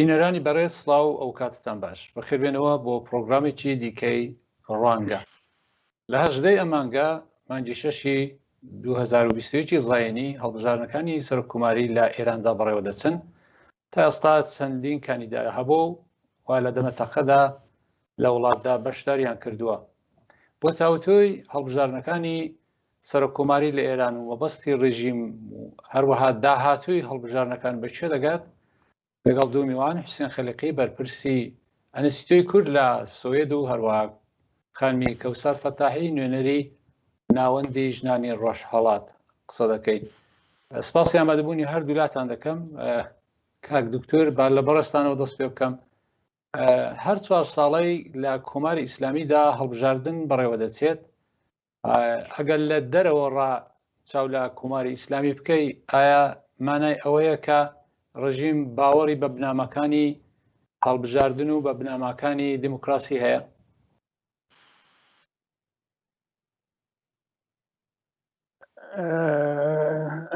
بینەرانی بەڕێز سڵاو ئەو کاتتان باش بەخێربێنەوە بۆ پرۆگرامێکی دیکەی ڕوانگە لە هەژدەی ئەم مانگە مانگی شەشی 2021 زایینی هەڵبژاردنەکانی سەرۆککوماری لە ئێراندا بەڕێوە دەچن تا ئێستا چەندین کاندیدا هەبوو و لە دەمە تەقەدا لە وڵاتدا بەشداریان کردووە بۆ تاوتۆی هەڵبژاردنەکانی سەرۆککۆماری لە ئێران و مەبەستی ڕژیم و هەروەها داهاتووی هەڵبژاردنەکان بە کوێ دەگات لەگەڵ دوو میوان حوسێن خەلیقی بەرپرسی ئەنستیتۆی کورد لە سوید و هەروەها خانمی کەوسەر فەتاحی نوێنەری ناوەندی ژنانی ڕۆژهەڵات قسە دەکەین. سپاسی ئامادەبوونی هەردوولاتان دەکەم. کاک دکتۆر با لە بەڕێزتانەوە دەست پێ بکەم. هەر چوار ساڵەی لە کۆماری ئیسلامیدا هەڵبژاردن بەڕێوە دەچێت ئەگەر لە دەرەوە ڕا چاو لە کۆماری ئیسلامی بکەی ئایا مانای ئەوەیە کە ڕژیم باوەڕی بە بنامەکانی هەڵبژاردن و بە بناماکانی دیموکراسی هەیە؟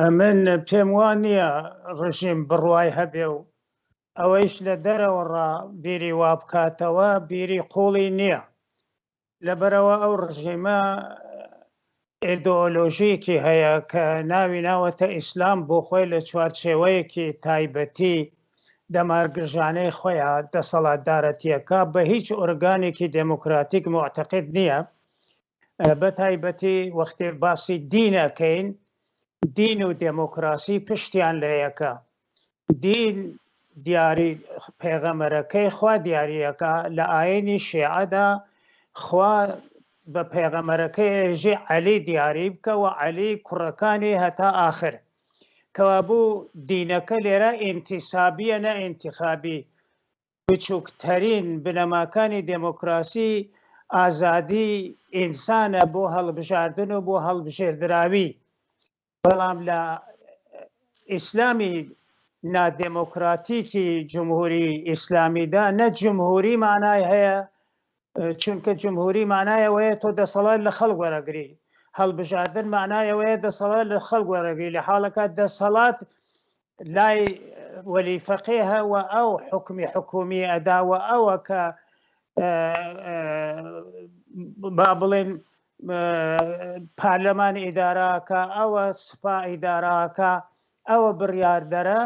ئەمن پێم وا نییە ڕژیم بڕوای هەبێ و ئەوەیش لە دەرەوە ڕا بیری وا بکاتەوە بیری قوڵی نییە لەبەرئەوە ئەو ڕژێمە ئێدۆلۆژیەکی هەیە کە ناوی ناوەتە ئیسلام بۆ خۆی لە چوارچێوەیەکی تایبەتی دەمارگرژانەی خۆیان دەسەڵاتدارەتیەکە بە هیچ ئۆرگانێکی دێموکراتیک موعتەقید نییە بە تایبەتی وەختێ باسی دین ئەکەین دین و دێموکراسی پشتیان لە یەکە دین دیاری پێغەمەرەکەی خوا دیاریەکە لە ئاینی شێعەدا خوا بە پێغەمەرەکەی ئێژێ عەلی دیاری بکە و عەلی کوڕەکانی هەتا ئاخر کەوابوو دینەکە لێرە ئینتیسابیە نە ئینتیخابی بچووکترین بنەماکانی دێمۆکراسی ئازادی ئینسانە بۆ هەڵبژاردن و بۆ هەڵبژێردراوی بەڵام لە ئیسلامی نادێمۆکراتیکی جمهوری ئیسلامیدا نە جمهوری مانای هەیە چونکە جمهوری مانای ئەوەیە تۆ دەسەڵات لە خەڵک وەرەگری هەڵبژاردن مانای ئەوەیە دەسەڵات لە خەڵک وەرەگری لە حاڵەکە دەسەڵات لای وەلی فەقێهە و ئەو حکمی حکومی ئەدا و ئەوە کە با بڵێن پارلەمان ئیداراکە ئەوە سوپا ئیداراکە ئەوە بڕیاردەرە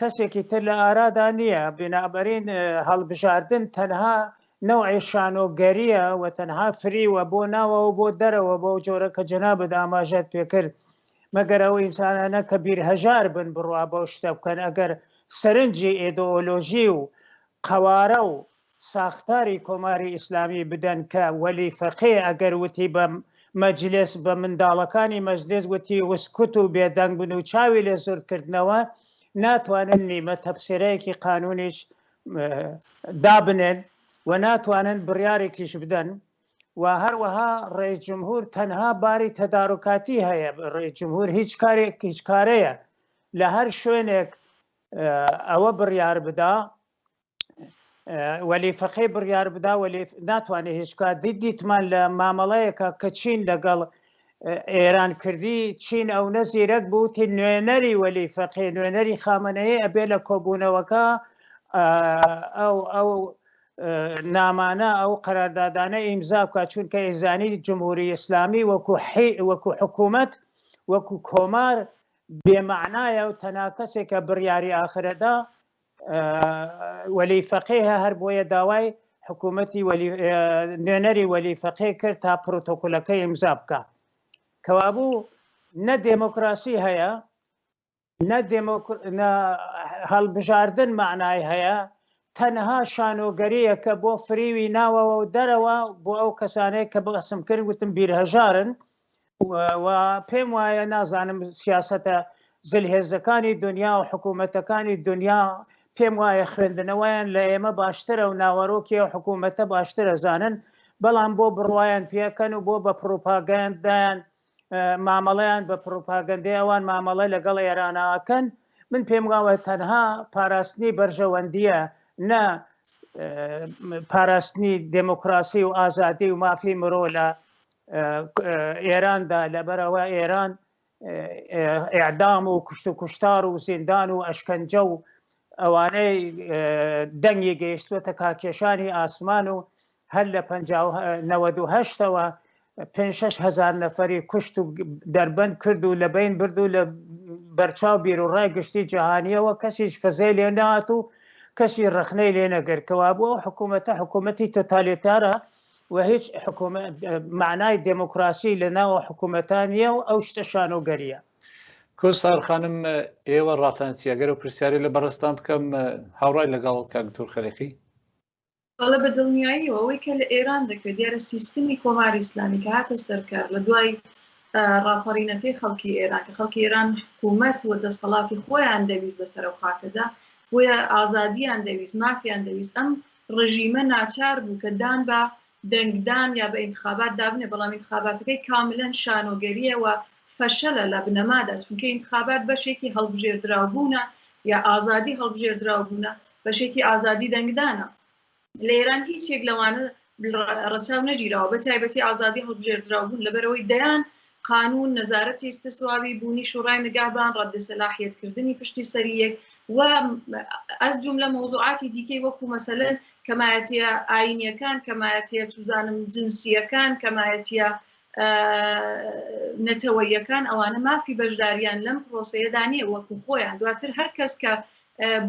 کەسێکی تر لە ئارادا نییە بنابەرین هەڵبژاردن تەنها نەوعێ شانۆگەریە و تەنها فریوە بۆ ناوەوە بۆ دەرەوە بەو جۆرە کە جەنابت ئاماژەت پێکرد مەگەر ئەو ئینسانانە کە بیر هەژار بن بڕوا بەو شتە بکەن ئەگەر سەرنجی ئێدۆلۆژی و قەوارە و ساختاری کۆماری ئیسلامی بدەن کە وەلی فەقێ ئەگەر وتی بە مەجلس بە منداڵەکانی مەجلس وتی وسکوت و بێدەنگ بن و چاوی لێ زورد کردنەوە ناتوانن نیمە تەبسیرەیەکی قانونیش دابنێن و ناتوانن بڕیارێکیش بدەن و هەروەها ڕئیس جمهور تەنها باری تەداروکاتی هەیە ڕئیس جمهور هیچ کارێک هیچ کارەیە لە هەر شوێنێک ئەوە بڕیار بدا وەلی فەقێ بڕیار بدا وەلی ناتوانێت هیچ کات دیتمان لە مامەڵەیەکە کە چین لەگەڵ ئێران کردی چین ئەو نە زیرەک بوو تی نوێنەری وەلی فەقێ نوێنەری خامنەیی ئەبێ لە کۆبوونەوەکە ئەو ئەو نامانە ئەو قەراردادانە ئیمزا بکات چونکە ئێزانی جمهوری ئیسلامی وەکو وەکو حکوومەت وەکو کۆمار بێمەعنایە و تەنها کەسێکە بڕیاری ئاخرەدا وەلی فەقێهە هەر بۆیە داوای حکوومەتی نوێنەری وەلی فەقێ کرد تا پرۆتۆکولەکەی ئیمزا بکە کەوابوو نە دێمۆکراسی هەیە نە نە هەڵبژاردن معنای هەیە تەنها شانۆگەریەکە بۆ فریوی ناوەوە و دەرەوە بۆ ئەو کەسانەیە کە باسم کرد وتم بیرهەژارن و پێم وایە نازانم سیاسەتە زلهێزەکانی دنیا و حکوومەتەکانی دنیا پێم وایە خوێندنەوەیان لە ئێمە باشترە و ناوەرۆکی ئەو حکوومەتە باشترە زانن بەڵام بۆ بڕوایان پێکەن و بۆ بە پڕوپاگەندایان مامەڵەیان بە پڕوپاگەندەی ئەوان مامەڵە لەگەڵ ئێراناکەن من پێم واوە تەنها پاراستنی بەرژەوەندیە نە پاراستنی دێموکراسی و ئازادی و مافی مرۆ لە ئێراندا لەبەرەوە ئێران ئەعدام و کوشت و کوشتار و زیندان و ئەشکەنجە و ئەوانەی دەنگی گەیشتووەتە کاکێشانی ئاسمان و هەر لە 1970ەوە پێنج شەش هەزار نەفەری کوشت و دەربەند کرد و لە بەین برد و لە بەرچاو بیروڕای گشتی جەهانیەوە کەسیش فەزەی لێ نەهات و کەسی ڕەخنەی لێ نەگرت کەوابوو ئەو حکوومەتە حکوومەتی تۆتالیتارە و هیچ حکوومەت معنای دێموکراسی لە ناو حکوومەتان نییە و ئەو شتە شانۆگەریە. کۆسار خانم ئێوە ڕاتان چیە گەر ئەو پرسیارەی لە بەڕێزتان بکەم هاوڕای لەگەڵ کاک دکتۆر خەلیقی؟ بەڵێ بە دڵنیاییەوە ئەوەی کە لە ئێران دەکرێت دیارە سیستمی کۆماری ئیسلامی کە هاتە سەرکار لە دوای ڕاپەڕینەکەی خەڵکی ئێران کە خەڵکی ئێران حکوومەت و دەسەڵاتی خۆیان دەویست بەسەر ئەو خاکەدا بۆیە ئازادیان دەویست مافیان دەویست ئەم ڕژیمە ناچار بوو کە دان بە دەنگدان یا بە ئینتخابات دابنێ بەڵام ئینتخاباتەکەی کاملەن شانۆگەریە و فەشەلە لە بنەمادا چونکە ئینتخابات بەشێکی هەڵبژێردراوبوونە یا ئازادی هەڵبژێردراوبوونە بەشێکی ئازادی دەنگدانە. لە ئێران هیچ یەک لەوانە ڕەچاو نەگیراوە، بە تایبەتی ئازادی هەڵبژێردراوبوون، لەبەرئەوەی دەیان قانوون، نەزارەتی ئیستسوابی، بوونی شوڕای نگاهبان، ڕەد سەلاحیەت کردنی پشتی سەری یەک و ئەز جوملە مەوزوعاتی دیکەی وەکوو مەسەلەن کەمایەتیە ئایینیەکان، کەمایەتیە چوزانم جنسیەکان، کەمایەتیە نەتەوەییەکان ئەوانە مافی بەشداریان لەم پرۆسەیەدا نییە وەکو خۆیان دواتر هەر کەس کە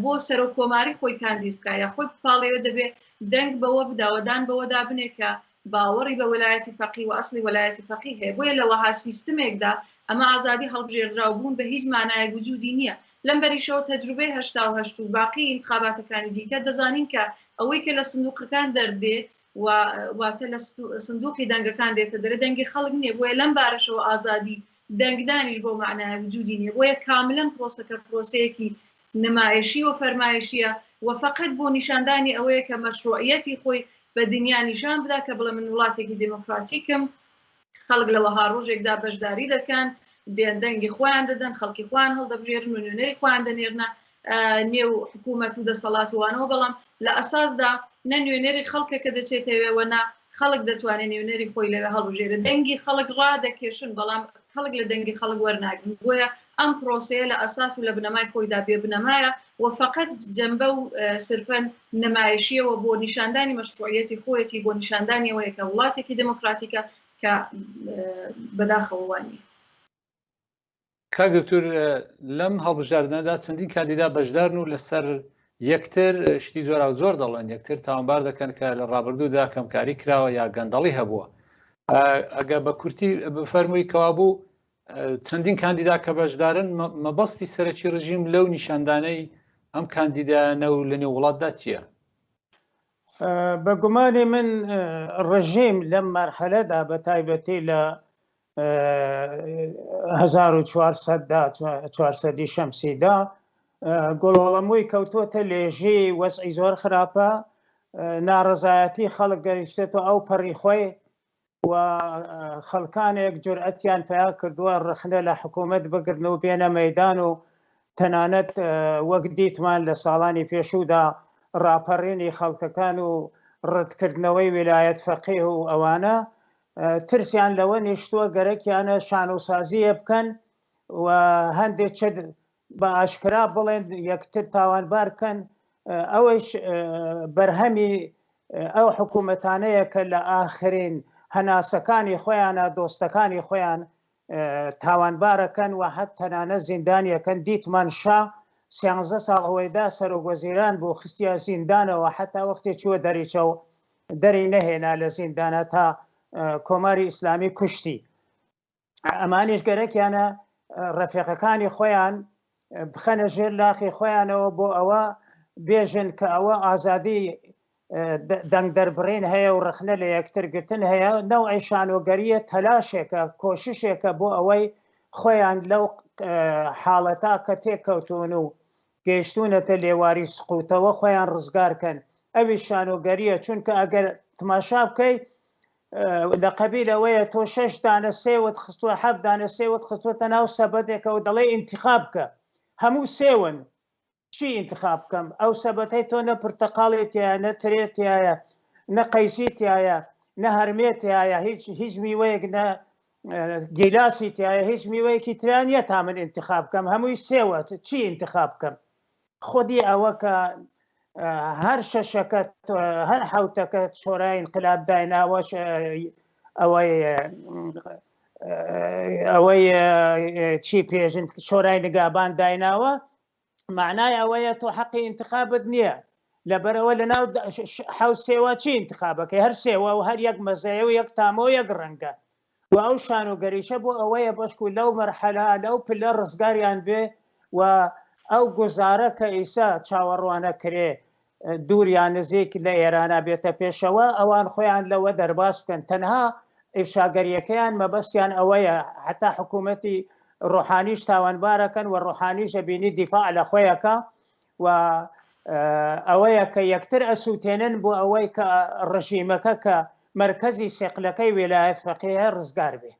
بۆ سەرۆک کۆماری خۆی کاندید بکە یا خۆی بپاڵێوێ دەبێ دەنگ بەوە بداوە دان بەوەدا بنێ کە باوەڕی بە وەلایەتی فەقی و ئەسڵی وەلایەتی فەقی هەیە بۆیە لە وەها سیستمێکدا ئەمە ئازادی هەڵبژێردراو بوون بە هیچ مانایەک وجودی نییە لەم بەریشەوە تەجروبەی 88 و باقی ئینتخاباتەکانی دیکە دەزانین کە ئەوەی کە لە سندوقەکان دەردێ و واتە لە سندوقی دەنگەکان دێتە دەرێ دەنگی خەڵک نییە بۆیە لەم بارەشەوە ئازادی دەنگدانیش بەو مەعنایە وجودی نییە بۆیە کاملەن پرۆسەکە پرۆسەیەکی نمایشی و فەرمایشیە و فەقەت بۆ نیشاندانی ئەوەیە کە مەشروعیەتی خۆی بە دنیا نیشان بدا کە بڵێ من وڵاتێکی دێمۆکراتیکم خەڵک لە وەها ڕۆژێکدا بەشداری دەکەن دێن دەنگی خۆیان دەدەن خەڵکی خۆیان هەڵدەبژێرن و نوێنەری خۆیان دەنێرنە نێو حکوومەت و دەسەڵات وانەوە بەڵام لە ئەساسدا نە نوێنەری خەڵکە کە دەچێتەوێ نە خەڵک دەتوانێت نوێنەری خۆی لەوێ هەڵبژێرێت دەنگی خەڵک ڕادەکێشن بەڵام کەڵک لە دەنگی خەڵک وەرناگرن بۆیە ئەم پرۆسەیە لە ئەساس و لە بنەمای خۆیدا بێ بنەمایە و فەقەت جەنبە و سرفەن نمایشیەوە بۆ نیشاندانی مەشروعیەتی خۆیەتی بۆ نیشاندانی ئەوەیە کە وڵاتێکی دێمۆکراتیکە کە بەداخەوە وا نییە. کاک دکتور لەم هەڵبژاردنەدا چەندین کاندیدا بەشدارن و لەسەر یەکتر شتی جۆراوجۆر دەڵێن یەکتر تاوانبار دەکەن کە لە ڕابردوودا کەمکاری کراوە یا گەندەڵی هەبووە ئەگە بە کورتی بفەرمووی کەوابوو چەندین کاندیدا کە بەشدارن مەبەستی سەرەکی ڕژیم لەو نیشاندانەی ئەم کاندیدایانە و لە نێو وڵاتدا چییە؟ بە گومانی من ڕژیم لەم مەرحەلەدا بە تایبەتی لە 1400 دا 400 شەمسیدا گوڵۆڵەمووی کەوتووەتە لێژی وەزعی زۆر خراپە ناڕەزایەتی خەڵک گەیشتێتەوە ئەو پەڕی خۆی و خەڵکانێک جورئەتیان پیا کردووە ڕەخنە لە حکوومەت بگرن و بێنە مەدان و تەنانەت وەک دیتمان لە ساڵانی پێشوودا ڕاپەڕینی خەڵکەکان و ڕەتکردنەوەی ویلایەت فەقیه و ئەوانە ترسیان لەوە نیشتووە گەرەکیانە شانۆسازیە بکەن و هەندێک چت بە ئاشکرا بڵێن یەکتر تاوانبار بکەن ئەوەیش بەرهەمی ئەو حکوومەتانەیە کە لە ئاخرین هەناسەکانی خۆیانە دۆستەکانی خۆیان تاوانبارەکەن و هەت تەنانە زیندانیەکەن دیتمان شا سیانزە ساڵ هۆیدا سەرۆک وەزیران بوو خستیە زیندانەوە حتا وەختێ چووە دەریچەوە دەری نەهێنا لە زیندانە تا کۆماری ئیسلامی کوشتی ئەمانیش گەرەکیانە ڕەفیقەکانی خۆیان بخەنە ژێر لاقی خۆیانەوە بۆ ئەوە بێژن کە ئەوە ئازادی دەنگ دەربڕین هەیە و ڕەخنە لە یەکتر گرتن هەیە نەوعی شانۆگەریە تەلاشێکە کۆششێکە بۆ ئەوەی خۆیان لەو حاڵەتا کە تێکەوتون و گەیشتوونەتە لێواری سقوتەوە خۆیان ڕزگار کەن ئەوی شانۆگەریە چونکە ئەگەر تماشا بکەی لە قەبیل ئەوەیە تۆ شەش دانە سێوت خستووە حەفت دانە سێوت خستووەتە ناو سەبەتێکەوە دەڵێ ئینتخاب بکە هەموو سێون چی ئینتخاب بکەم ئەو سەبەتەی تۆ نە پرتەقاڵی تایە نە ترێ تایە نە قەیسی تایە نە هەرمێ تایە هیچ هیچ میوەیەک نە گیلاسی تایە هیچ میوەیەکی ترا نییە تا من ئینتخاب بکەم هەمووی سێوە چی ئینتخاب بکەم؟ خودی ئەوە کە هەر شەشەکە هەر حوتەکە شۆرای انقلاب دایناوە ئەوەی ئەوەی چی پێژن شۆرای نگابان دایناوە معنای ئەوەیە تۆ حەقی انتخابت نییە لەبەرەوە لە ناو حەو سێوە چی انتخابەکەی هەر سێوە و هەر یەک مەزەیە و یەک تامە و یەک ڕەنگە و ئەو شانۆگەریشە بۆ ئەوەیە بەشکو لەو مەرحەلە لەو پلە ڕزگاریان بێ و ئەو گوزارە کە ئیسا چاوەڕوانە کرێ دوور یان نزیک لە ئێرانە بێتە پێشەوە ئەوان خۆیان لەوە دەرباز بکەن تەنها ئیفشاگەریەکەیان مەبەستیان ئەوەیە حتا حکوومەتی ڕۆحانیش تاوانبارەکەن و ڕۆحانیش ئەبینی دیفاع لە خۆیەکە و ئەوەیە کە یەکتر ئەسووتێنن بۆ ئەوەی کە ڕژیمەکە کە مەرکەزی سێقلەکەی ویلایەت فەقیهە ڕزگار بێ.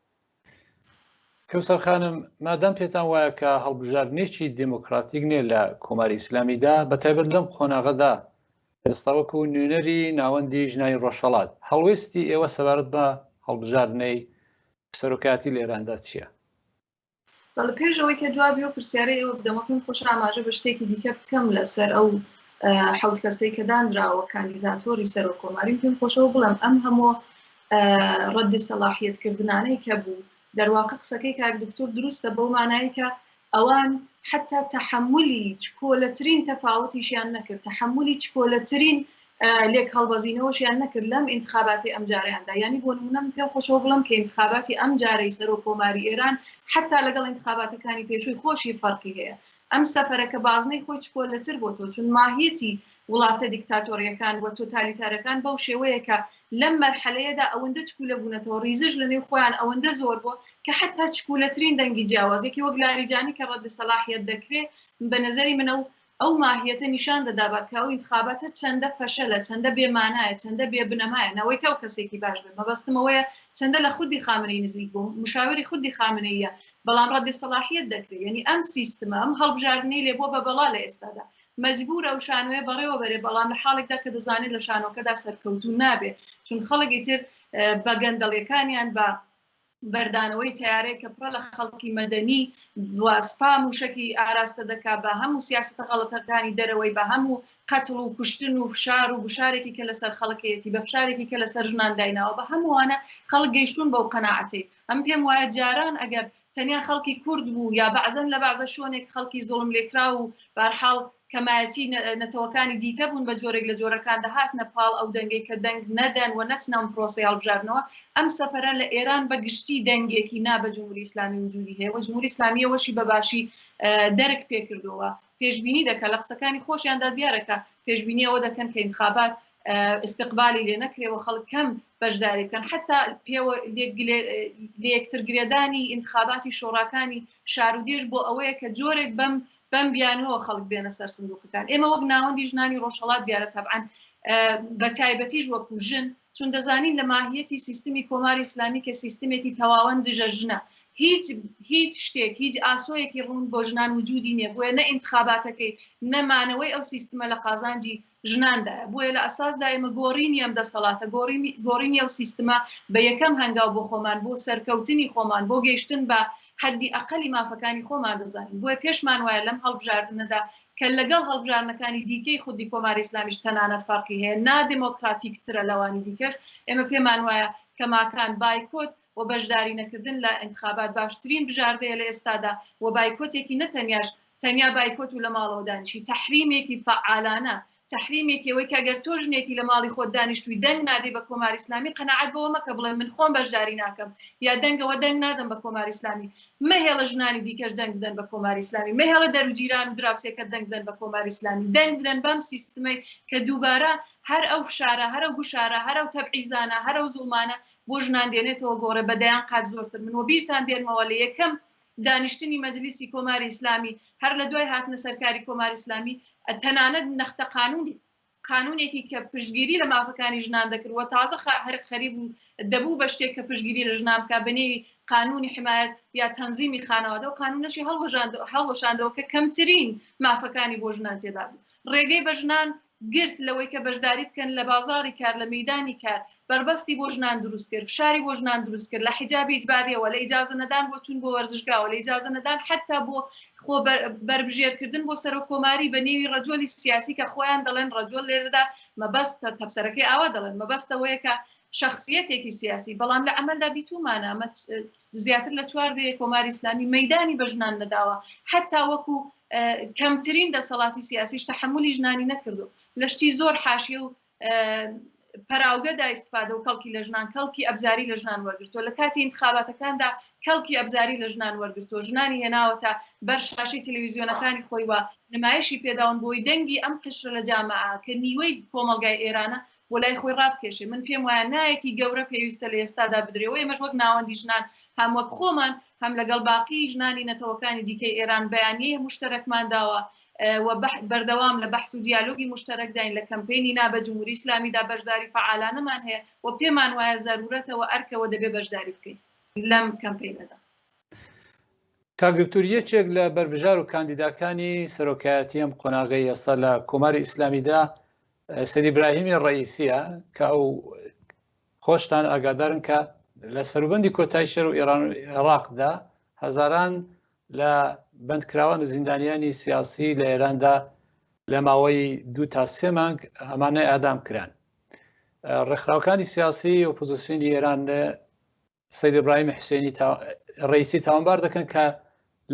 کەوسەر خانم، مادام پێتان وایە کە هەڵبژاردنێکی دێمۆکڕاتیک نییە لە کۆماری ئیسلامیدا، بە تایبەت لەم قۆناغەدا، ئێستا وەکوو نوێنەری ناوەندی ژنانی ڕۆژهەڵات، هەڵوێستی ئێوە سەبارەت بە هەڵبژاردنەی سەرۆکایەتی لە ئێراندا چییە؟ بەڵێ پێش ئەوەی کە جوابی ئەو پرسیارەی ئێوە بدەمەوە پێم خۆشە ئاماژە بە شتێکی دیکە بکەم لەسەر ئەو حەوت کەسەی کە دانراوە کاندیداتۆری سەرۆک کۆماریم پێم خۆشەوە بڵێم ئەم هەموو ڕەدی سەلاحیەتکردنانەی کە بوو دەرواقع قسەکەی کاک دکتۆر دروستە بەو مانایی کە ئەوان حتا تەحملی چکۆلەترین تەفاوتیشیان نەکرد تەحملی چکۆلەترین لێک هەڵبەزینەوەشیان نەکرد لەم ئینتخاباتی ئەم جارەیاندا یانی بۆ نمونە من پێم خۆشەوە بڵێم کە ئینتخاباتی ئەم جارەی سەرۆک کۆماری ئێران حتا لەگەڵ ئینتخاباتەکانی پێشووی خۆشی فەرقی هەیە ئەم سەفەرە کە بازنەی خۆی چکۆلەتر بۆتەوە چون ماهیەتی وڵاتە دیکتاتۆریەکان و تۆتالیتارەکان بەو شێوەیە کە لەم مەرحەلەیەدا ئەوەندە چکولە بوونەتەوە ریزش لە نێو خۆیان ئەوەندە زۆر بووە کە حتا چکولەترین دەنگی جیاواز یەکی وەک لاریجانی کە ڕەد سەلاحیەت دەکرێ بە نەزەری من ئەو ئەو ماهیەتە نیشان دەدا بە کە ئەو ئینتخاباتە چەندە فەشەلە، چەندە بێ مانایە، چەندە بێ بنەمایە، نەوەی کە ئەو کەسێکی باش بێت، مەبەستم ئەوەیە چەندە لە خودی خامنەیی نزیک بوو، مشاوری خودی خامنەییە، بەڵام ڕەدی سەڵاحیەت دەکرێ، یەنی ئەم سیستمە، ئەم هەڵبژاردنەی لێ بووە بە بەڵا لە ئێستادا، مەجبوورە ئەو شانۆیە بەڕێوە بەرێ، بەڵام لە حاڵێکدا کە دەزانێ لە شانۆکەدا سەرکەوتوو نابێ، چون خەڵک ئیتر بە گەندەڵیەکانیان، بە بەردانەوەی تەیارەیەک کە پڕە لە خەڵکی مەدەنی و سپا مووشەکی ئاراستە دەکا بە هەموو سیاسەتە غەڵەتەکانی دەرەوەی بە هەموو قەتڵ و کوشتن و فشار و گوشارێکی کە لەسەر خەڵکەیەتی بە فشارێکی کە لەسەر ژنان دایناوە بە هەمووانە خەڵک گەیشتوون بەو قەناعەتەی ئەم پێم وایە جاران ئەگەر تەنیا خەڵکی کورد بوو یا بەعزەن لە بەعزە شۆنێک خەڵکی زوڵم لێکراو و بارحاڵ کەمایەتی نەتەوەکانی دیکە بوون بە جۆرێک لە جۆرەکان دەهاتنە پاڵ ئەو دەنگەی کە دەنگ نەدەن و نەچنە ئەم پرۆسەی هەڵبژاردنەوە، ئەم سەفەرە لە ئێران بە گشتی دەنگێکی نا بە جمهوری ئیسلامی وجودی هەیە و جمهوری ئیسلامی ئەوەشی بە باشی دەرک پێکردووە پێشبینی دەکات لە قسەکانی خۆشیاندا دیارە کە پێشبینی ئەوە دەکەن کە ئینتخابات ئیستقبالی لێ نەکرێ و خەڵک کەم بەشداری بکەن حتا پێوە لێکتر گرێدانی ئینتخاباتی شۆڕاکانی شار و دێش بۆ ئەوەیە کە جۆرێک بەم بەم بیانووەوە خەڵک بێنە سەر سندوقەکان. ئێمە وەک ناوەندی ژنانی ڕۆژهەڵات دیارە تەبعەن بە تایبەتیش وەکو ژن چون دەزانین لە ماهیەتی سیستمی کۆماری ئیسلامی کە سیستمێکی تەواوەن دژە ژنە هیچ هیچ شتێک هیچ ئاسۆیەکی ڕوون بۆ ژنان وجودی نییە بۆیە نە ئینتخاباتەکەی نە مانەوەی ئەو سیستمە لە قازانجی ژناندایە، بۆیە لە ئەساسدا ئێمە گۆڕینی ئەم دەسەڵاتە، گۆڕینی ئەو سیستمە بە یەکەم هەنگاو بۆ خۆمان، بۆ سەرکەوتنی خۆمان، بۆ گەیشتن بە حەدی ئەقەلی مافەکانی خۆمان دەزانین. بۆیە پێشمان وایە لەم هەڵبژاردنەدا کە لەگەڵ هەڵبژاردنەکانی دیکەی خودی کۆماری ئیسلامیش تەنانەت فەرقی هەیە، نادێمۆکراتیکترە لەوانی دیکەش، ئێمە پێمان وایە کەماکان بایکۆت و بەشداری نەکردن لە ئینتخابات باشترین بژاردەیە لە ئێستادا و بایکۆتێکی نە تەنیاش تەنیا بایکۆت و لە ماڵەوە دانیشی، تەحریمێکی فەعالانە، تەحریمێکی ئەوەی کە گەر تۆ ژنێکی لە ماڵی خۆت دانیشتووی دەنگ نادەی بە کۆماری ئیسلامی قەناعەت بەوە مەکە بڵێ من خۆم بەشداری ناکەم یا دەنگەوە دەنگ نادەم بە کۆماری ئیسلامی، مەهێڵە ژنانی دیکەش دەنگ بدەن بە کۆماری ئیسلامی، مەهێڵە دەروجیران و دراوسێکەت دەنگ بدەن بە کۆماری ئیسلامی، دەنگ بدەن بەم سیستمەی کە دووبارە هەر ئەو فشارە، هەر ئەو گوشارە، هەر ئەو تەبعیزانە، هەر ئەو زوڵمانە بۆ ژنان دێنێتەوە گۆڕێ بە دەیان قات زۆرتر. من وەبیرتان دێنمەوە لە یەکەم دانیشتنی مەجلیسی کۆماری ئیسلامی هەر لە دوای هاتنە سەرکاری کۆماری ئیسلامی تەنانەت نەختە قانوونی قانوونێکی کە پشتگیری لە مافەکانی ژنان دەکرد و تازە هەر خەریک بوو دەبوو بە شتێک کە پشتگیری لە ژنان بکات بە نێوی قانوونی حمایەت یا تەنزیمی خانەوادە و قانوونەشی هەڵوەشاندەوە کە کەمترین مافەکانی بۆ ژنان تێدا بوو ڕێگەی بە ژنان گرت لەوەی کە بەشداری بکەن لە بازاڕی کار، لە مەیدانی کار. بەربەستی بۆ ژنان دروست کرد، فشاری بۆ ژنان دروست کرد، لە حیجابی ئیجباریەوە، لە ئیجازە نەدان بۆ چوون بۆ وەرزشگاوە، لە ئیجازە نەدان حەتا بۆ خۆ بەربژێرکردن بۆ سەرۆک کۆماری بە نێوی ڕەجۆلی سیاسی کە خۆیان دەڵێن ڕەجۆل لێرەدا مەبەست تەبسەرەکەی ئاوا دەڵێن مەبەست ئەوەیە کە شەخسیەتێکی سیاسی بەڵام لە عەمەلدا دیتوومانە ئەمە زیاتر لە چوار دەیە کۆماری ئیسلامی مەیدانی بە ژنان نەداوە حەتا وەکو کەمترین دەسەڵاتی سیاسیش تەحەمولی ژنانی نەکردو لە شتی زۆر حاشیە و پەراوگەدا ئیستفادە و کەڵکی لە ژنان کەڵکی ئەبزاری لە ژنان وەرگرتووە لە کاتی ئینتخاباتەکاندا کەڵکی ئەبزاری لە ژنان وەرگرتووە ژنانی هێناوەتە بەر شاشەی تەلەویزیۆنەکانی خۆی و نمایشی پێداون بۆی دەنگی ئەم قشرە لە جامعە کە نیوەی کۆمەڵگای ئێرانە بۆ لای خۆی ڕابکێشێ من پێم وایە نایەکی گەورە پێویستە لە ئێستادا بدرێ و ئێمەش وەک ناوەندی ژنان هەم وەک خۆمان هەم لەگەڵ باقی ژنانی نەتەوەکانی دیکەی ئێران بەیانیەی مشتەرەکمان داوە و بەردەوام لە بەحس و دیالۆگی مشتەرەکداین لە کەمپەینی نا بە جمهوری ئیسلامیدا بەشداری فەعالانەمان هەیە و پێمان وایە زەرورەتە و ئەرکە و دەبێ بەشداری بکەین لەم کەمپەینەدا. کاک دکتور یەکێک لە بەربژار و کاندیداکانی سەرۆکایەتی ئەم قۆناغەی ئێستا لە کۆماری ئیسلامیدا سەید ئیبراهیمی ڕەئیسیە کە ئەو خۆشتان ئاگادارن کە لە سەروبەندی کۆتای شەر و ئێران و عێراقدا هەزاران لە بەندکراوان و زیندانیانی سیاسی لە ئێراندا لە ماوەی دوو تا سێ مانگ ئەمانە ئادام کران. ڕێکخراوەکانی سیاسی ئۆپۆزیسیۆنی ئێران سەید ئیبراهیم حوسێنی ڕەئیسی تاوانبار دەکەن کە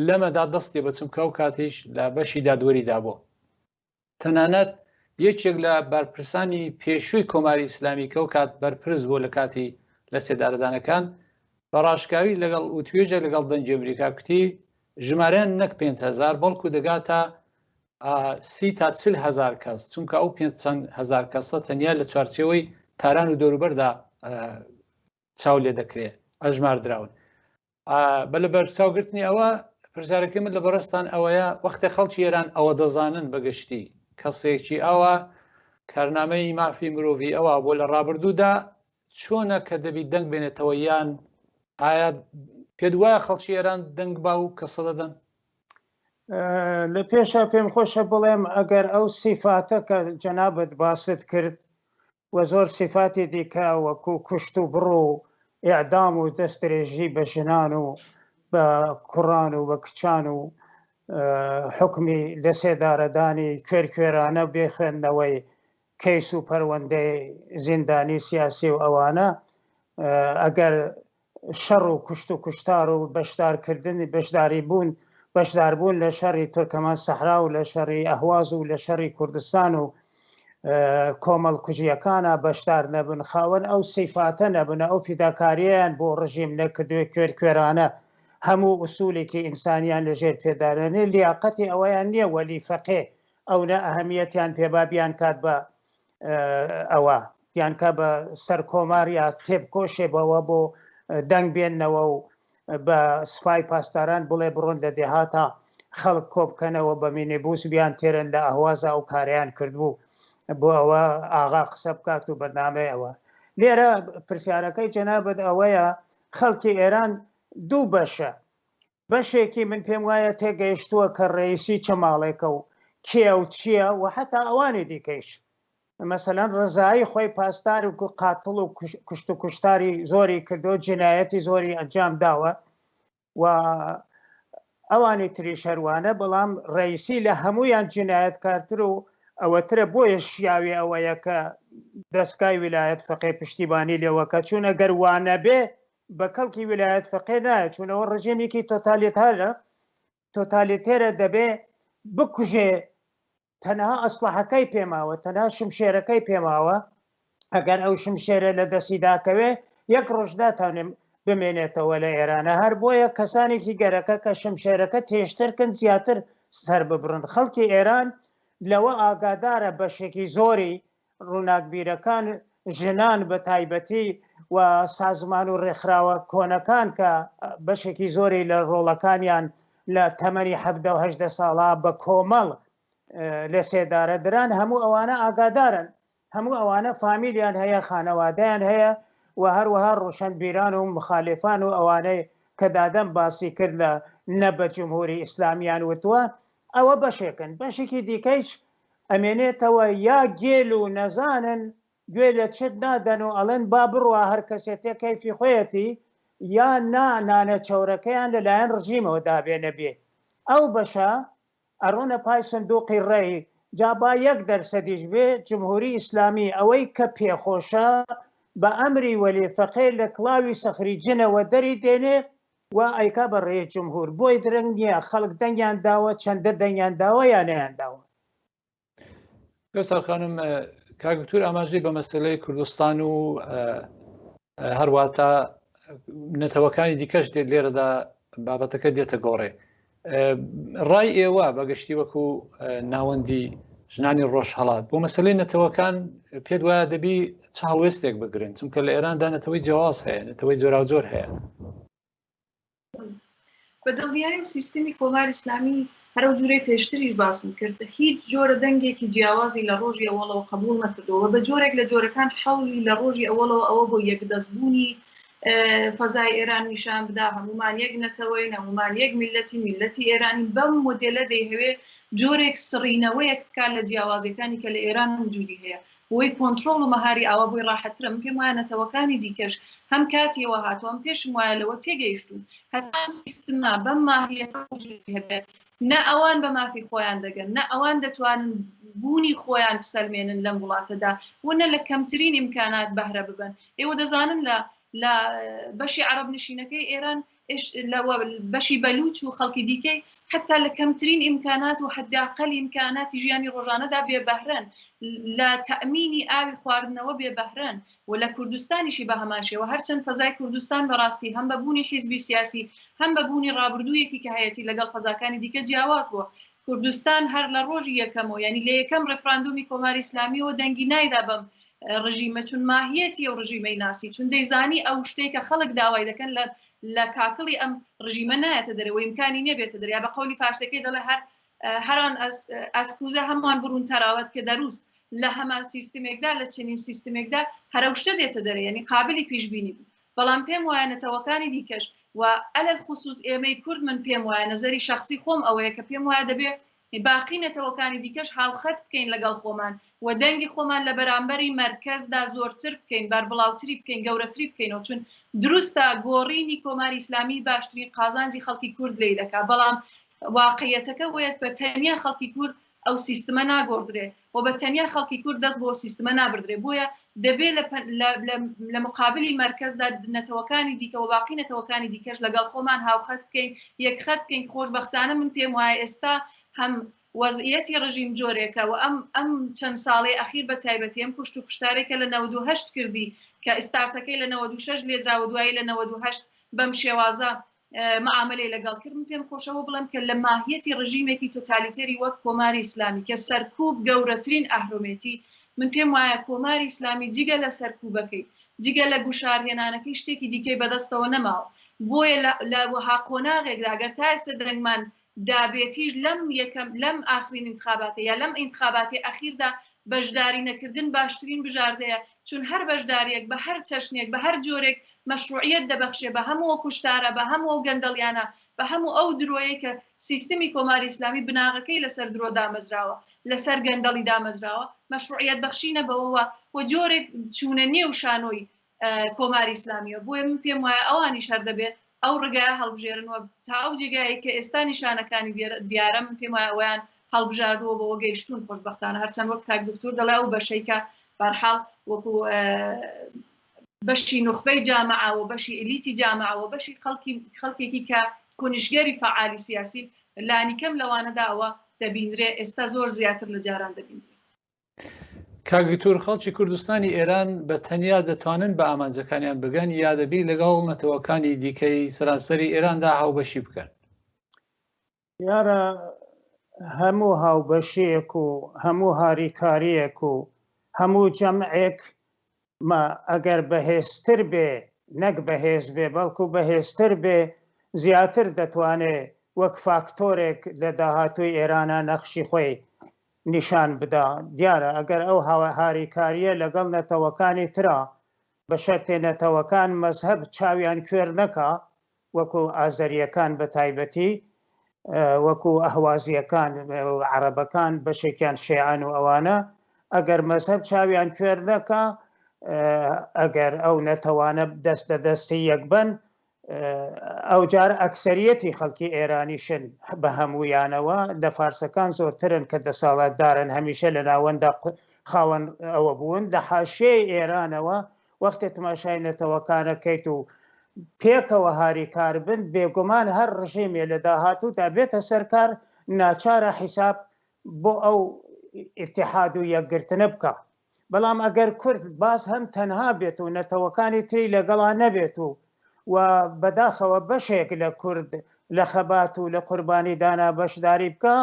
لەمەدا دەستی بە چونکە ئەو کاتیش لە بەشی دادوەریدا بوو. تەنانەت یەکێک لە بەرپرسانی پێشووی کۆماری ئیسلامی کە ئەو کات بەرپرس بوو لە کاتی لە سێدارەدانەکان بە ڕاشکاوی لەگەڵ وتوێژێک لەگەڵ دەنگی ئەمریکا کوتی ژمارەیان نەک 5هزار بەڵکو دەگاتە سی تا 40 هزار کەس چونکە ئەو پێ چەند هزار کەسە تەنیا لە چوارچێوەی تاران و دەوروبەردا چاو لێ دەکرێ ئەژمار دراون بە لەبەرچاوگرتنی ئەوە پرسیارەکەی من لە بەڕێزتان ئەوەیە وەختێ خەڵکی ئێران ئەوە دەزانن بەگشتی کەسێکی ئەوە کارنامەی مافی مرۆڤی ئەوە بۆ لە ڕابردوودا چۆنە کە دەبی دەنگ بێنێتەوە یان ئایا پێت وایە خەڵکی ئێران دەنگ با و کەسە دەدەن؟ لە پێشە پێم خۆشە بڵێم ئەگەر ئەو سیفاتە کە جەنابت باست کرد و زۆر سیفاتی دیکە وەکو کوشت و بڕ و ئیعدام و دەستدرێژی بە ژنان و بە کوڕان و بە کچان و حوکمی لەسێدارەدانی کوێرکوێرانە بێ خوێندنەوەی کەیس و پەروەندەی زیندانی سیاسی و ئەوانە ئەگەر شەڕ و کوشت و کوشتار و بەشدارکردنی بەشداری بوون بەشداربوون لە شەڕی تورکەمان سەحرا و لە شەڕی ئەهواز و لە شەڕی کوردستان و کۆمەڵ کوژیەکانە بەشدار نەبن خاوەن ئەو سیفاتە نەبن ئەو فیداکارییان بۆ ڕژیم نەکردوێ کوێر کوێرانە هەموو ئوسولێکی ئینسانیان لە ژێر پێدانەنێ لیاقەتی ئەوەیان نییە وەلی فەقێ ئەونە ئەهمیەتیان پێبا بیان کات بە ئەوە بیانکا بە سەرکۆمار یا تێبکۆشێ بەوە بۆ دەنگ بێننەوە و بە سوپای پاسداران بڵێ بڕۆن لە دێهاتا خەڵک کۆبکەنەوە بە مینیبوس بیان تێرن لە ئەهوازە ئەو کارەیان کردبوو بۆ ئەوە ئاغا قسە بکات و بەرنامەی ئەوە لێرە پرسیارەکەی جەنابت ئەوەیە خەڵکی ئێران دوو بەشە بەشێکی من پێم وایە تێگەیشتووە کە ڕەئیسی چ ماڵێکە و کێ و چییە و حەتا ئەوانی دیکەیش. مەسەلەن ڕەزایی خۆی پاسدار و قاتڵ و کوشت و کوشتاری زۆری کردو جنایەتی زۆری ئەنجام داوە و ئەوانی تریش هەروانە بەڵام ڕەئیسی لە هەمویان جنایەتکارتر و ئەوەترە بۆیە شیاوی ئەوەیە کە دەستگای ویلایەت فەقێ پشتیبانی لێوەکە چون ئەگەر وانەبێ بە کەڵکی ویلایەت فەقێ نایە چون ئەوە ڕژێمێکی تۆتالیتارە تۆتالیتێرە دەبێ بکوژێ تەنها ئەسڵەحەکەی پێماوە تەنها شمشێرەکەی پێماوە ئەگەر ئەو شمشێرە لە دەستی داکەوێ یەک ڕۆژ ناتوانێت بمێنێتەوە لە ئێرانە هەر بۆیە کەسانێکی گەرەکە کە شمشێرەکە تێشترکن زیاتر سەر ببڕن خەڵکی ئێران لەوە ئاگادارە بەشێکی زۆری ڕووناکبیرەکان، ژنان بە تایبەتی و سازمان و ڕێکخراوە کۆنەکان کە بەشێکی زۆری لە ڕۆڵەکانیان لە تەمەنی حەڤدە و هەژدە ساڵا بە کۆمەڵ لە سێدارە دران، هەموو ئەوانە ئاگادارن، هەموو ئەوانە فامیلیان هەیە، خانەوادەیان هەیە و هەروەها ڕۆشەنبیران و مخالفان و ئەوانەی کە دادەم باسی کرد لە نە بە جمهوری ئیسلامیان وتووە، ئەوە بەشێکن، بەشێکی دیکەیش ئەمێنێتەوە یا گێل و نەزانن. گوێ لە چت نادەن و ئەڵێن با بڕوا هەر کەسێ تێ کەیفی خۆیەتی یا نا نانە چەورەکەیان لەلایەن ڕژیمەوە دابێ نەبێ ئەو بەشە ئەڕۆنە پای سندوقی ڕەی جا با یەک دەرسەدیش بێ جمهوری ئیسلامی ئەوەی کە پێخۆشە بە ئەمری وەلی فەقێ لە کڵاوی سەخری جنەوە دەری دێنێ و ئەیکا بە ڕەیس جمهور بۆی درەنگ نییە خەڵک دەنگیان داوە چەندە دەنگیان داوە یا نەیان داوە. کەسار خانم کاک دکتور ئاماژەی بە مەسلەی کوردستان و هەرواتە نەتەوەکانی دیکەش دێت لێرەدا بابەتەکە دێتە گۆڕێ ڕای ئێوە بەگشتی وەکو ناوەندی ژنانی ڕۆژهەڵات بۆ مەسلەی نەتەوەکان پێت وایە دەبی چ هەڵوێستێک بگرن چونکە لە ئێراندا نەتەوەی جیاواز هەیە نەتەوەی جۆراوجۆر هەیە بە دڵنیایی و سیستمی کۆماری ئیسلامی هەرەو جورەی پێشتریش باسم کرد هیچ جۆرە دەنگێکی جیاوازی لە ڕۆژی ئەوەڵەوە قبوڵ نەکردەوە بە جۆرێک لە جۆرەکان حەولی لە ڕۆژی ئەوەڵەوە ئەوە بۆ یەکدەستبوونی فەزای ئێران نیشان بدا هەمومان یەک نەتەوەین هەمومان یەک میلەتی میلەتی ئێرانی بەم مۆدێلە دەیهەوێ جۆرێک سڕینەوەیەک بکات لە جیاوازیەکانی کە لە ئێران وجودی هەیە بۆی کۆنترۆڵ و مەهاری ئاوا بۆی ڕاحەتترە من پێم وایە نەتەوەکانی دیکەش هەم کاتی ئەوە هاتووە هەم پێشم وایە لەوە تێگەیشتوون هەتا ئەم سیستمە بەم ماهیەتە وجودی هەبێت نە ئەوان بە مافی خۆیان دەگەن نە ئەوان دەتوانن بوونی خۆیان بسەلمێنن لەم وڵاتەدا و نە لە کەمترین ئیمکانات بەهرە ببەن ئێوە دەزانن لە لە بەشی عەرەب نشینەکەی ئێران لە بەشی بەلوچ و خەڵکی دیکەی حتا لە کەمترین ئیمکانات و حداقل ئیمکاناتی ژیانی ڕۆژانەدا بێ بەهرەن لە تەئمینی ئاوی خواردنەوە بێ بەهرەن و لە کوردستانیشی بە هەمان شێوە هەرچەند فەزای کوردستان بەڕاستی هەم بە بوونی حیزبی سیاسی هەم بە بوونی ڕابردوویەکی کە هەیەتی لەگەڵ فەزاکانی دیکە جیاواز بووە کوردستان هەر لە ڕۆژی یەکەمەوە یانی لە یەکەم ڕێفراندۆمی کۆماری ئیسلامیەوە دەنگی نایدا بەم ڕژیمە چون ماهیەتی ئەو ڕژیمەی ناسی چون دەیزانی ئەو شتەی کە خەڵک داوای دەکەن لە لە کاکڵی ئەم ڕژیمە نایەتە دەرەوە ئیمکانی نیە بێتە دەریا بە قەولی فارسەکەی دەڵێ هەر هەران ئەس کوزە هەمووان بڕون تەراوەت کە دەروست لە هەمان سیستمێکدا لە چنین سیستمێکدا هەرەو شتە دێتە دەرێ یعنی قابلی پیشبینی بوو بەڵام پێم وایە نەتەوەکانی دیکەش و ئەلەل خصوص ئێمەی کورد من پێم وایە نەزەری شەخسی خۆم ئەوەیە کە پێم وایە دەبێ باقی نەتەوەکانی دیکەش هاوخەت بکەین لەگەڵ خۆمان و دەنگی خۆمان لە بەرامبەری مەرکەزدا زۆرتر بکەین، بەربڵاوتری بکەین، گەورەتری بکەینەوە، چون دروستە گۆڕینی کۆماری ئیسلامی باشترین قازانجی خەڵکی کورد لێی دەکا، بەڵام واقعیەتەکە وەیە بە تەنیا خەڵکی کورد ئەو سیستمە ناگۆڕدرێ و بە تەنیا خەڵکی کورد دەست بۆ سیستمە نابردرێ، بۆیە دەبێ لە لە مقابلی مەرکەزدا نەتەوەکانی دیکە و باقی نەتەوەکانی دیکەش لەگەڵ خۆمان هاوخەت بکەین، یەکخەت بکەین، خۆشبەختانە من پێم وایە ئێستا هەم وەزعیەتی ڕژیم جۆرێکە و ئەم ئەم چەند ساڵەی ئەخیر بە تایبەتی ئەم کوشت و کوشتارەی کە لە 98 کردی کە ئیستارتەکەی لە 96 لێدرا و دوایی لە 98 بەم شێوازە معاملەی لەگەڵ کرد من پێم خۆشەوە بڵێم کە لە ماهیەتی ڕژیمێکی تۆتالیتێری وەک کۆماری ئیسلامی کە سەرکوب گەورەترین ئەهرۆمێتی من پێم وایە کۆماری ئیسلامی جگە لە سەرکوبەکەی جگە لە گوشارهێنانەکەی شتێکی دیکەی بەدەستەوە نەماوە بۆیە لە وەها قۆناغێکدا گەر تا ئێستا دەنگمان دابێتیش لەم یەکەم لەم ئاخرین ئینتخاباتە یا لەم ئینتخاباتی ئەخیردا بەشداری نەکردن باشترین بژاردەیە چون هەر بەشداریەک بە هەر چەشنێک بە هەر جۆرێک مەشروعیەت دەبەخشێ بە هەموو ئەو کوشتارە بە هەموو ئەو گەندەڵیانە بە هەموو ئەو درۆیەی کە سیستمی کۆماری ئیسلامی بناغەکەی لەسەر درۆ دامەزراوە لەسەر گەندەڵی دامەزراوە مەشروعیەت بەخشینە بەوەوە و جۆرێک چوونە نێو شانۆی کۆماری ئیسلامیە بۆیە من پێم وایە ئەوانیش هەر دەبێ ئەو ڕگایە هەڵبژێرن و تا ئەو جێگایەی کە ئێستا نیشانەکانی دیارە من پێم وایە ئەویان هەڵبژاردووە بەوە گەیشتوون خۆشبەختانە هەرچەند وەک کاک دکتور دەڵێ ئەو بەشەی کە بەرحاڵ وەکو بەشی نوخبەی جامعە و بەشی ئلیتی جامعە و بەشی خەڵکی خەڵکێکی کە کونشگەری فعالی سیاسی لانیکەم لەوانەدا ئەوە دەبینرێ ئێستا زۆر زیاتر لە جاران دەبینرێ. کاک دکتۆر خەڵکی کوردستانی ئێران بە تەنیا دەتوانن بە ئامانجەکانیان بگەن یا دەبی لەگەڵ نەتەوەکانی دیکەی سەرانسەری ئێراندا هاوبەشی بکەن؟ دیارە هەموو هاوبەشیەک و هەموو هاریکاریەک و هەموو جەمعێک ما ئەگەر بەهێزتر بێ نەک بەهێز بێ بەڵکو بەهێزتر بێ زیاتر دەتوانێ وەک فاکتۆرێک لە داهاتووی ئێرانە نەخشی خۆی نیشان بدا. دیارە ئەگەر ئەو هاریکارییە لەگەڵ نەتەوەکانی ترا بە شەرتێ نەتەوەکان مەزهەب چاویان کوێر نەکا وەکو ئازەرییەکان بە تایبەتی وەکو ئەهوازییەکان عەڕەبەکان بەشێکیان شێعەن و ئەوانە. ئەگەر مەزهەب چاویان کوێر نەکا، ئەگەر ئەو نەتەوانە دەست لە دەستی یەک بن، ئەوجار ئەکسەریەتی خەڵکی ئێرانیشن بە هەموویانەوە لە فارسەکان زۆرترن کە دەسەڵاتدارن هەمیشە لە ناوەندا خاوەن ئەوە بوون لە حاشیەی ئێرانەوە وەختێ تماشای نەتەوەکانەکەیت و پێکەوە هاریکار بن بێگومان هەر ڕژێمێ لە داهاتوودا بێتە سەرکار ناچارە حیساب بۆ ئەو ئیتیحاد و یەکگرتنە بکا. بەڵام ئەگەر کورد باز هەم تەنها بێت و نەتەوەکانی تری لەگەڵا نەبێت و و بەداخەوە بەشێک لە کورد لە خەبات و لە قوربانی دانا بەشداری بکا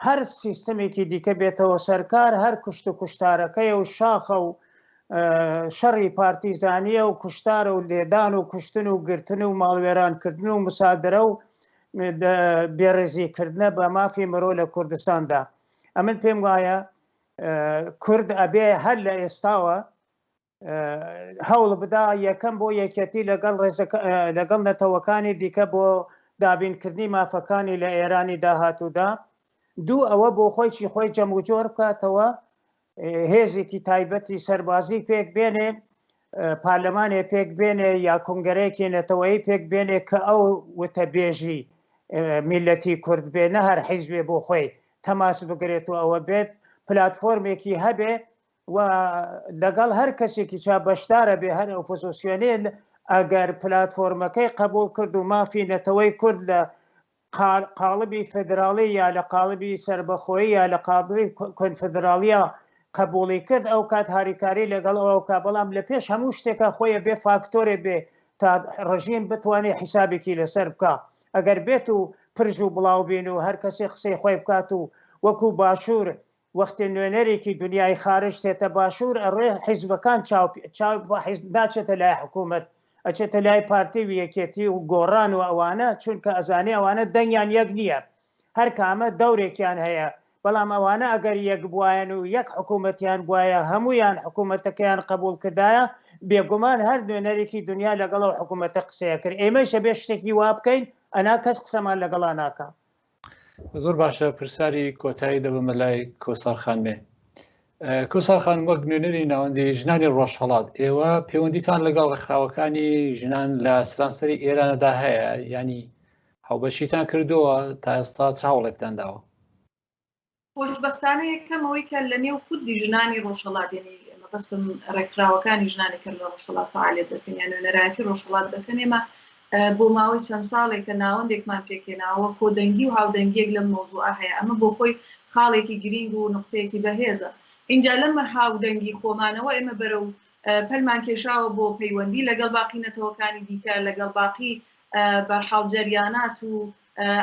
هەر سیستمێکی دیکە بێتەوە سەرکار هەر کوشت و کوشتارەکەی و شاخە و شەڕی پارتیزانیە و کوشتارە و لێدان و کوشتن و گرتن و ماڵوێرانکردن و مسادرە و بێڕێزی کردنە بە مافی مرۆ لە کوردستاندا. ئەمن پێم وایە کورد ئەبێ هەر لە ئێستاوە هەوڵ بدا یەکەم بۆ یەکێتی لەگەڵ لەگەڵ نەتەوەکانی دیکە بۆ دابینکردنی مافەکانی لە ئێرانی داهاتوودا دوو ئەوە بۆ خۆی چی خۆی جەم و جۆر بکاتەوە هێزێکی تایبەتی سەربازی پێک بێنێ پارلەمانێ پێک بێنێ یا کۆنگرەیەکی نەتەوەیی پێک بێنێ کە ئەو وتەبێژی میلەتی کورد بێ نە هەر حیزبێ بۆ خۆی تەماس بگرێت و ئەوە بێت پلاتفۆرمێکی هەبێ و لەگەڵ هەر کەسێکی چا بەشدارە بێ هەر ئۆپۆزیسیۆنێل ئەگەر پلاتفۆرمەکەی قبول کرد و مافی نەتەوەی کورد لە قاڵبی فیدراڵی یا لە قاڵبی سەربەخۆیی یا لە قاڵبی کۆنفیدراڵیا قبوڵی کرد ئەو کات هاریکاری لەگەڵ ئەو کا بەڵام لە پێش هەموو شتێکا خۆی بێ فاکتۆرێ بێ تا ڕژیم بتوانێ حیسابێکی لەسەر بکا ئەگەر بێت و پرژ و بڵاو بین و هەر کەسێ قسەی خۆی بکات و وەکو باشوور وەختێ نوێنەرێکی دنیای خارج تێتە باشوور ئەڕێ حیزبەکان چاو چاو حیزب ناچێتە لای حکوومەت ئەچێتە لای پارتی و یەکێتی و گۆڕان و ئەوانە چونکە ئەزانێ ئەوانە دەنگیان یەک نییە هەر کامە دەورێکیان هەیە بەڵام ئەوانە ئەگەر یەک بواەن و یەک حکوومەتیان بواە هەمویان حکوومەتەکەیان قبول کردایە بێگومان هەر نوێنەرێکی دنیا لەگەڵ ئەو حکوومەتە قسەیە کرد ئێمەشە بێ شتێکی وا بکەین ئەنا کەس قسەمان لەگەڵا ناکا. زۆر باشە پرسیاری کۆتایی دەبمە لای کۆسار خانمێ کۆسار خان وەک نوێنەری ناوەندی ژنانی ڕۆژهەڵات ئێوە پەیوەندیتان لەگەڵ ڕێکخراوەکانی ژنان لە سرانسەری ئێرانەدا هەیە ینی هاوبەشیتان کردووە تا ئێستا چ هەوڵێکتان داوە؟ خۆشبەختانە یەکەم ئەوەی کە لە نێو خودی ژنانی ڕۆژهەڵات یعنی مەبەستم ڕێکخراوەکانی ژنانی کە لە ڕۆژهەڵات فعالیت دەکەن یان نوێنەرایەتی ڕۆژهەڵات دەکەن ئێمە بۆ ماوەی چەند ساڵێکە ناوەندێکمان پێکهێناوە کۆدەنگی و هاودەنگیەک لەم مەوزوعە هەیە ئەمە بۆ خۆی خاڵێکی گرینگ و نقطەیەکی بەهێزە ئینجا لەم هاودەنگی خۆمانەوە ئێمە بەرەو پەلمان کێشاوە بۆ پەیوەندی لەگەڵ باقی نەتەوەکانی دیکە لەگەڵ باقی بەرحاڵ جەریانات و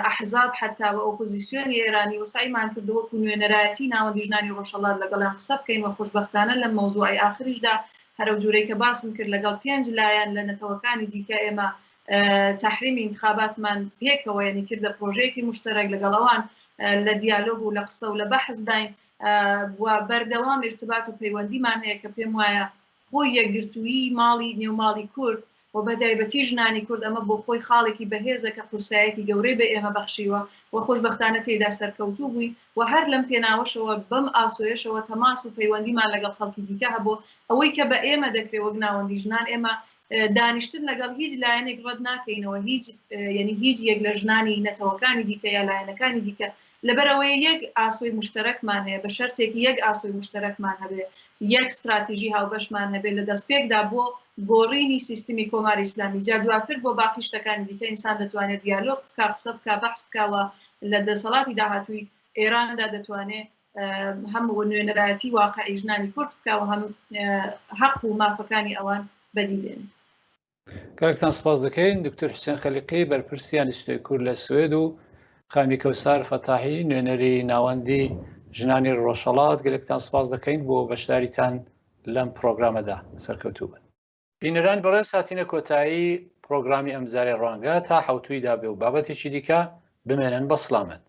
ئەحزاب حەتا و ئۆپۆزیسیۆنی ئێرانی و سەعیمان کردووە وەکوو نوێنەرایەتی ناوەندی ژنانی ڕۆژهەڵات لەگەڵیان قسە بکەین و خۆشبەختانە لەم مەوزووعەی ئاخریشدا هەرەو جوورەی کە باسم کرد لەگەڵ پێنج لایەن لە نەتەوەکانی دیکە ئێمە تەحریمی ئینتخاباتمان پێکەوە یەنی کردە پرۆژەیەکی موشتەرەک لەگەڵ ئەوان لە دیالۆگ و لە قسە و لە بەحس داین و بەردەوام ئیرتبات و پەیوەندیمان هەیە کە پێم وایە خۆی یەکگرتوویی ماڵی نێو ماڵی کورد و بەتایبەتی ژنانی کورد ئەمە بۆ خۆی خاڵێکی بەهێزە کە قورسایەکی گەورەی بە ئێمە بەخشیوە و خۆشبەختانە تێیدا سەرکەوتوو بووین و هەر لەم پێناوەشەوە بەم ئاسۆیەشەوە تەماس و پەیوەندیمان لەگەڵ خەڵکی دیکە هەبوو. ئەوەی کە بە ئێمە دەکرێ وەک ناوەندی ژنان ئێمە دانیشتن لەگەڵ هیچ لایەنێک ڕەت ناکەینەوە هیچ یعنی هیچ یەک لە ژنانی نەتەوەکانی دیکە یا لایەنەکانی دیکە لەبەرئەوەی یەک ئاسۆی موشتەرەکمان هەیە، بە شەرتێک یەک ئاسۆی موشتەرەکمان هەبێ، یەک ستراتیژی هاوبەشمان هەبێ لە دەستپێکدا بۆ گۆڕینی سیستمی کۆماری ئیسلامی، جا دواتر بۆ باقی شتەکانی دیکە ئینسان دەتوانێ دیالۆگ بکا، قسە بکا، بەحس بکا و لە دەسەڵاتی داهاتووی ئێراندا دەتوانێ هەم نوێنەرایەتی واقعی ژنانی کورد بکا و هەم هەق و مافەکانی ئەوان بەدی بێنێ. کاکتان سپاس دەکەین دکتۆر حوسێن خەلیقی بەرپرسی ئەنستیتۆی کورد لە سوێد و خانمی کەوسار فەتاحی نوێنەری ناوەندی ژنانی ڕۆژهەڵات گەلێکتان سپاس دەکەین بۆ بەشداریتان لەم پرۆگرامەدا سەرکەوتوو بن. بینەرانی بەڕێز هاتینە کۆتایی پرۆگرامی ئەمجارەی ڕوانگە تا حەوتووی دابێ و بابەتێکی دیکە بمێنن بە سڵامەت.